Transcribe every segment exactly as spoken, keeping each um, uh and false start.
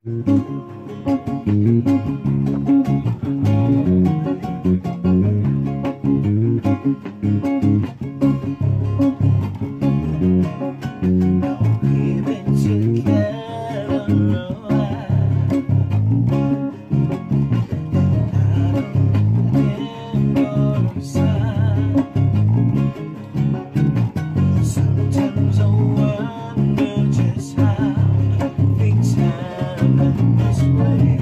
Sometimes I wonder just how things happen this way.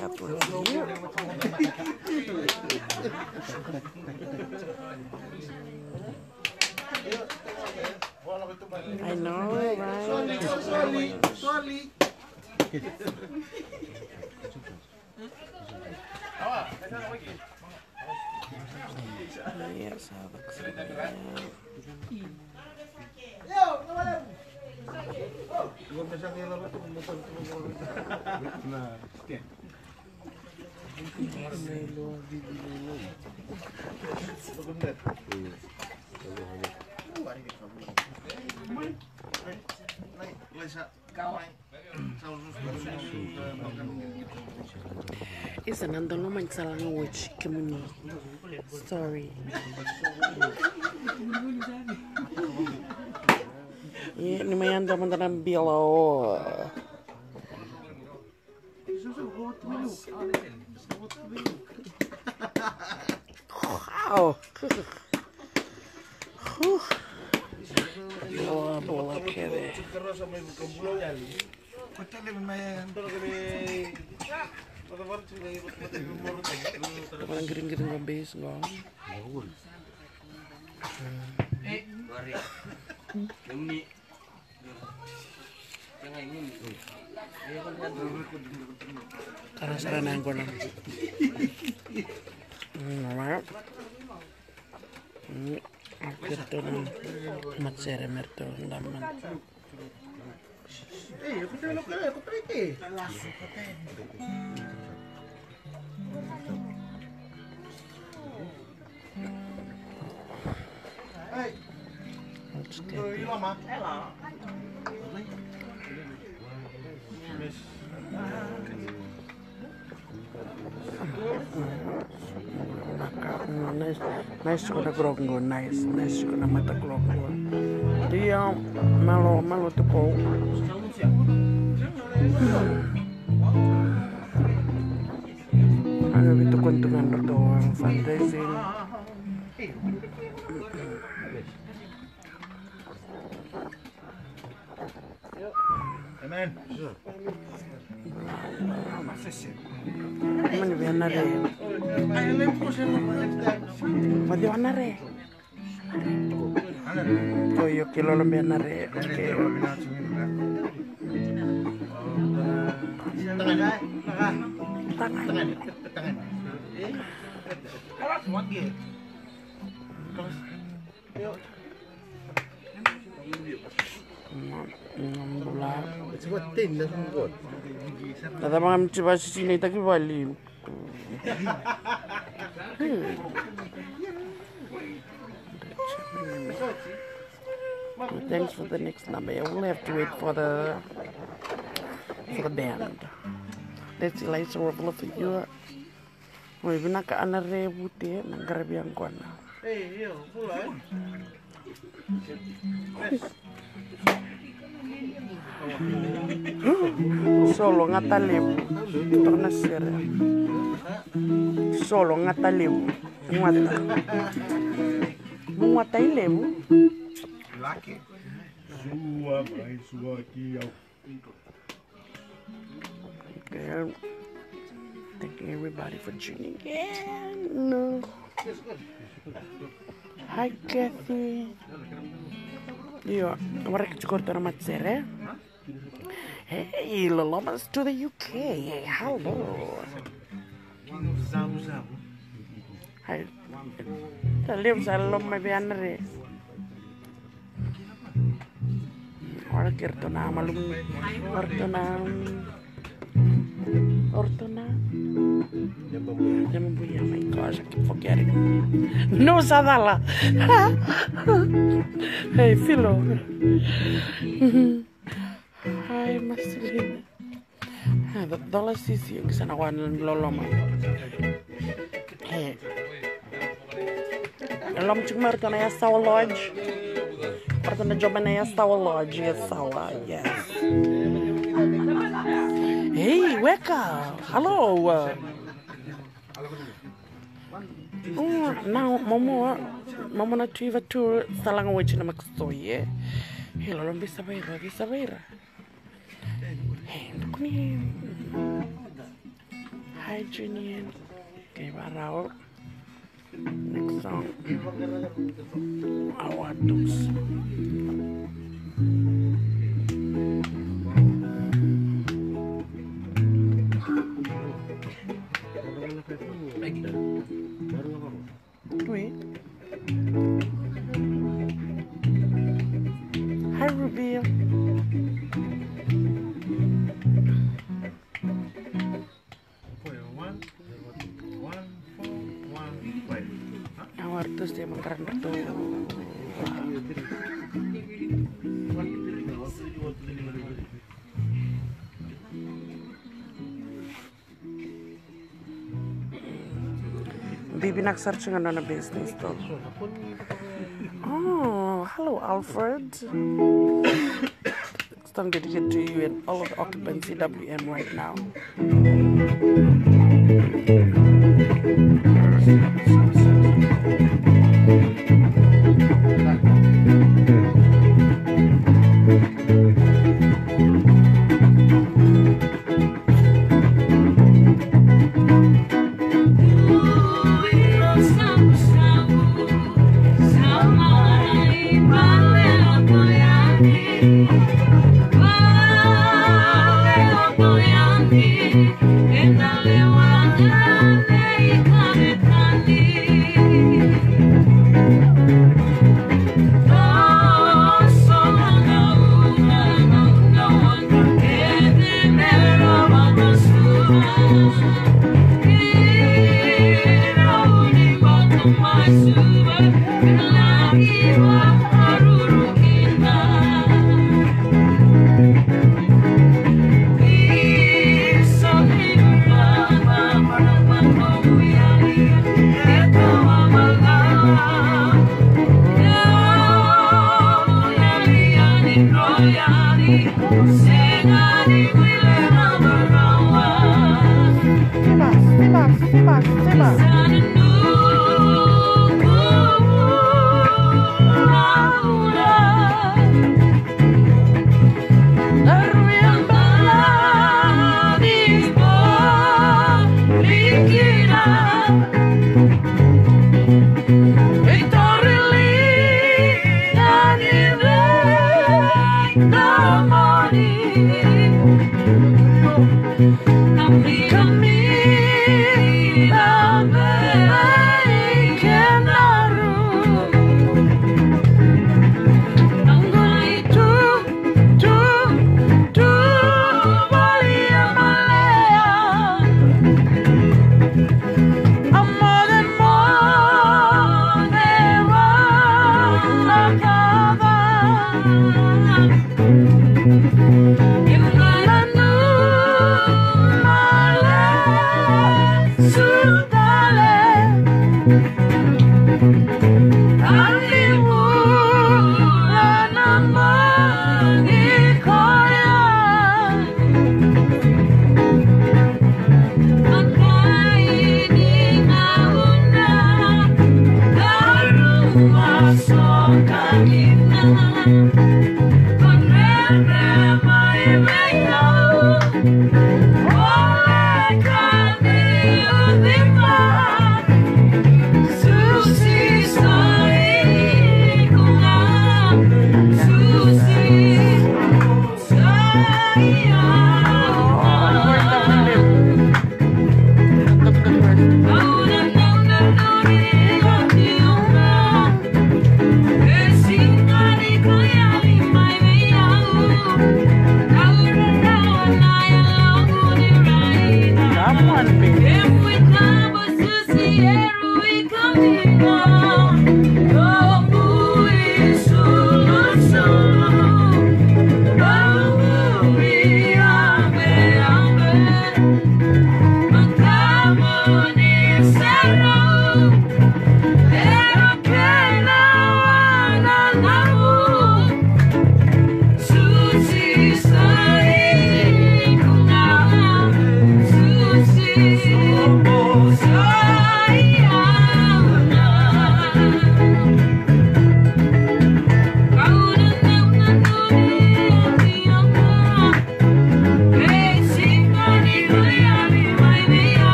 I know, right? Yes, I look so good. Isa na dolo mai sala ga watch kemuni. Sorry. Ia, ni mai yadra mada na bilo. Wow. Bola, bola kece. Vagirigiringa base qo. Tara sara na yaqona. Mm, alright. Mm, okay, tu na matsere merto daman. Nice, nice tiko na grog qo, nice, nice tiko na mata grog qo. Ia, malo, malo tiko. Io, vitu kontu ga na ratou fundraising. Amen. Mani vei na re. Mani vei na re. Io, io, kilolo me na re. Okay. Tangan. Bula. Na cava ga me tiva sisina i taki vali. Thanks for the next number. Yeah, we'll have to wait for the for the band. That's Eliza Rovula for you. Oi, vinaka Ana Re Vute, na qaravi yaqona. Solo Gata Levu. Toka na sere. Solo Gata Levu. Guata. Guata i Levu. Okay. Thank you everybody for tuning in. Hi, Kathy. Io, waraki tiko ratou na matsere. Hey, Lolomas to the U K. Hello. Hai. Sa levu sa loloma mai vei Ana Re. Ora kei ratou na malumu. Ora ratou na. Ora ratou na. Never be, oh my gosh, I keep forgetting. No, sa cala. Hey, Filo. Hi, Marcelina. Ah, do-, dola sisi, qai sa na wana na loloma. Eh. Loloma tiko mai ratou na Yasawa Lodge. Ratou na job mai na Yasawa Lodge, Yasawa, yes. Hey, weka. Hello. Mm, na momo, momo na Tui Vatu, sa laga weti na makasoi, eh. Hey, lolo, vei sa vaira, vei sa vaira. Hey, dukuni. Hi, Junior. Okay, varau. Next song. Our toes. Wait. Hi, Ruby. Our Tuesday makarantu. Bibi na search nga nona business tu. Oh, hello, Alfred. Song dedicated to you and all of the occupants C W M right now.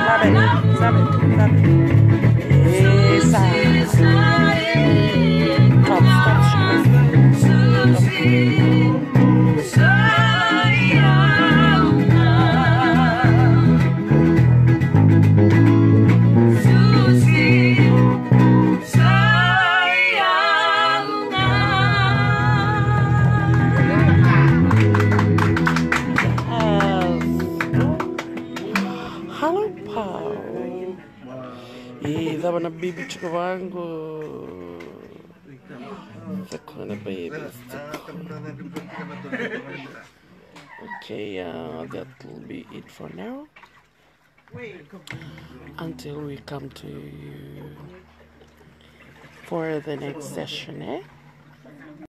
Love it, love it, love it. Isa. Top, top, top. Hello, Paul. E cava na bibi tiko vaqo? The corner baby. Okay, uh, that will be it for now. Until we come to you for the next session, eh?